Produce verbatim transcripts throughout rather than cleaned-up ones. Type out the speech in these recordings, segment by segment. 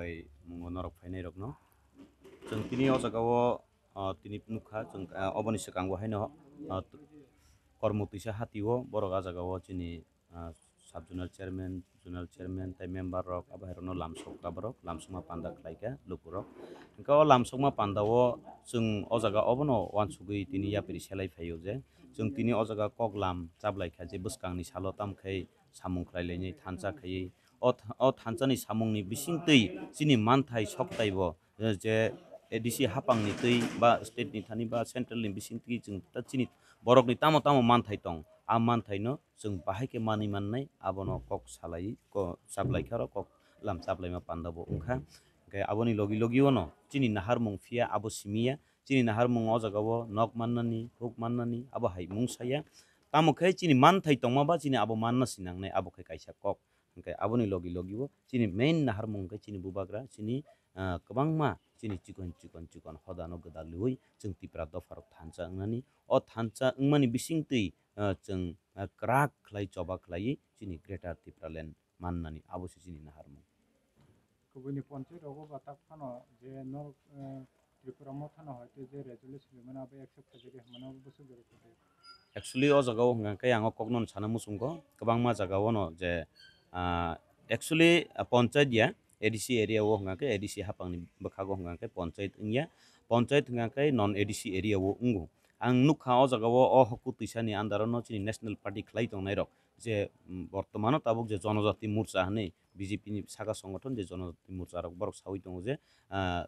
Bai mungo norok phainairokno. Chwng tini o jagao, ah, tini nukha, chwng, ah, oboni swkango haino, ah, Kormo Twisa Hatio borok a jagao chini, ah, sub zonal chairman, zonal chairman tei member rok, abo hai rokno lamsok borok, lamsokma panda khlaikha lukurok. Hwnkhe o lamsokma pandao chwng o jaga obono uansugwi tini yapri selai phaio je chwng tini o jaga kok lam chablaikha je bwskangni salo tamkhai samung khlailainai thansa khaiwi o th-, o thansani samungni bisingtwi chini manthai soktaibo, eh, je A D C hapangni twi ba state ni thani ba central ni bisingtwi chwng ta chini borokni tamo tamo manthai tong, a manthaino chwng bahai khe manwi mannai, abono kok salai, ko-, chaplaikha oro kok lam chaplaima pandabo wngkha. Hwnkhe aboni logi logi ono chini naharmung phiya abo simiya, chini naharmung o jagao nok mannani, huk mannani abo hai mung saya. Tamo khe chini manthai tongma ba chini abo manna sinangnai, abo khe kaisa kok. Hwnkhe aboni logi logi o chini main naharmung khe chini bubagra, chini, ah, kwbangma chini chikon chikon chikon hodano gwdalwi chwng Tipra dopharok thansa wngnani. O thansa wngmani bisingtwi, ah, chwng, ah, kwrak khlai choba khlaiwi chini Greater Tipraland mannani, abo se chini naharmung. Kubuni ponchai rogo ba tak phano je norok, eh, Tripura Mothano hai khe je resolution rimani abo accept khaijak ya hwnmano abo bwswk jora kwrwi. Actually o jaga o hwnka khe ang o kokno sana muchungo kwbangma jaga o no je, ah, actually, ah, ponchait ya A D C area o hwnka khe A D C hapangni bwkhago hwnka khe ponchait wngya, ponchait hwnka khe non A D C area o wngo. Ang nukha o jaga o, o Hoku Twisani under o no chini national party khlai tongnai rok je, mm, bortomano tabuk je Jonojati Morcha hwnwi B J P ni saka songothon je Jonojati Morcha rok borok sawi tongo je, ah,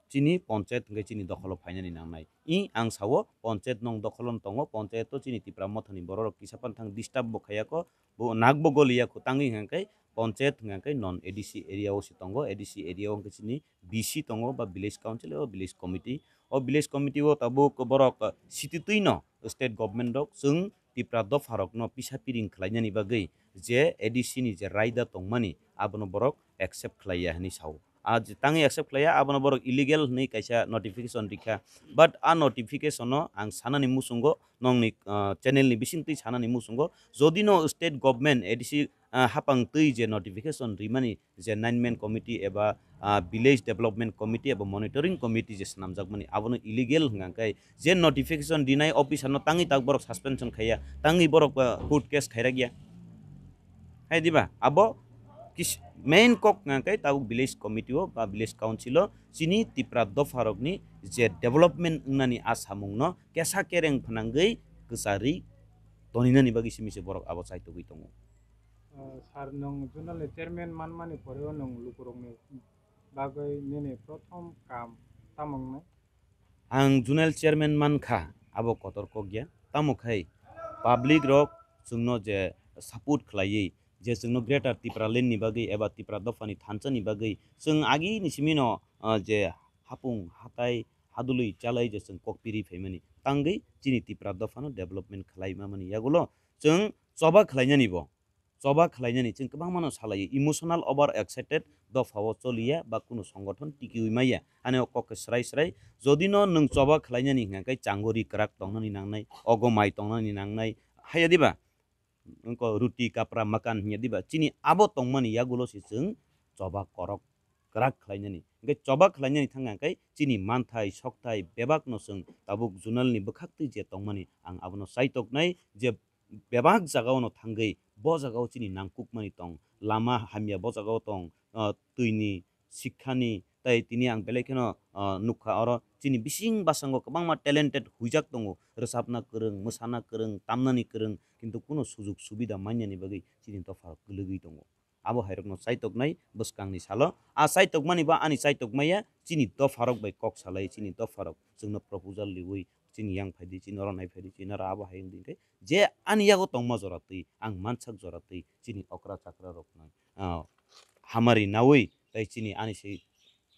chini ponchayat hwnkhe chini dokholo phainani nangnai. I ang sao ponchayat nong dokholo tongo, ponchayat o chini Tipra Mothani borok rok kisa phano thang disturb bo khaiya kho, bo nak bo goliya kho, tangwi hwnkhe ponchayat hwnkhe non A D C area o se tongo, A D C area o hwnkhe chini V C tongo ba village council eba village committee. O village committee o tabuk borok, ah, sititwi no state government rok chwng Tipra dopha rok no pisa piring khlainani bagwi je A D C ni je raida tongmani abono borok accept khlaiya hwnwi sao. A je tangwi accept khlaiya abono borok illegal hwnwi kaisa notification rikha, but a notification no ang sanani muchungo nongni, ah, channel ni bisingtwi sanani muchungo jodi no state government A D C, ah, hapang twi je notification rimani je nine man committee eba, ah, village development committee eba monitoring committee je swnamjakmani abono illegal hwnka khe je notification rinai officer no tangwi tak borok suspension khaiya, tangwi borok, ah, court case khairakya. Hai diba? Abo kis-, main kok hwnka khe tabuk village committee o ba village council o chini Tipra dopha rokni je development wngnani a samung no kesa kereng phnangwi kwcharwi toninani bagwi simi se borok abo chaitogwi tongo. Ah, sir, nwng zonal ni chairman manmani pore o nwng lukurokni bagwi nini prothom kam tamo wngnai? Ang zonal chairman mankha, abo kotor kok ya. Tamo khai public rok chwngno je support khlaiwi, je chwngno Greater Tipraland ni bagwi eba Tipra dophani thansa ni bagwi chwng agini simi no, ah, je hapung hatai hadului chalai je chwng kok piri phaimani tangwi chini Tipra dophano development khlaima mani yagulo chwng choba khlainani bo. Choba khlainani chwng kwbangmano salai, emotional over excited dopha o choliya ba kunu songothon tikiwi maya. Ani o kok khe srai srai, jodi no nwng choba khlainani hwnkha khe chango ri kwrak tongnani nangnai, ogo mai tongnani nangnai, haiya diba? Wngkha ruti, kapra, makan hwnya diba? Chini abo tongmani yagulo se chwng choba korok kwrak khlainani. Hwnkhe choba khlainani thangkha khe chini manthai, sokthai bebakno chwng tabuk zonalni bwkhaktwi je tongmani ang abono chaitoknai je bebak jagao no thangwi bo jagao chini nangkukmani tong, lama hamya bo jagao tong, ah, twini sikhani, tei tini ang belai kheno, ah, nukha oro chini bising basango kwbangma talented huijak tongo, rwchapna kwrwng, mwsana kwrwng, tamnani kwrwng, kintu kuno sujuk subida manyani bagwi chini dopha kwlwgwi tongo. Abo hai rokno chaitoknai bwskangni salo. A chaitokmani ba ani chaitokmaya chini dopharok bai kok salai, chini dopharok chwngno proposal riwi chini yang phaidi, chini oro nai phaidi, chini oro abo hai wngdi hwnkhe je ani yago tongma jora twi, ang mansak jora twi chini okra chakra rokno, ah, hamari nawi tei chini ani se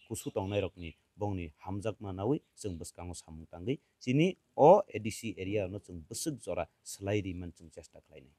kusu tongnai rokni bongni hamjakma nawi chwng bwskango samung tangwi chini o A D C area no chwng bwswk jora swlai ri man chwng chesta khlainai.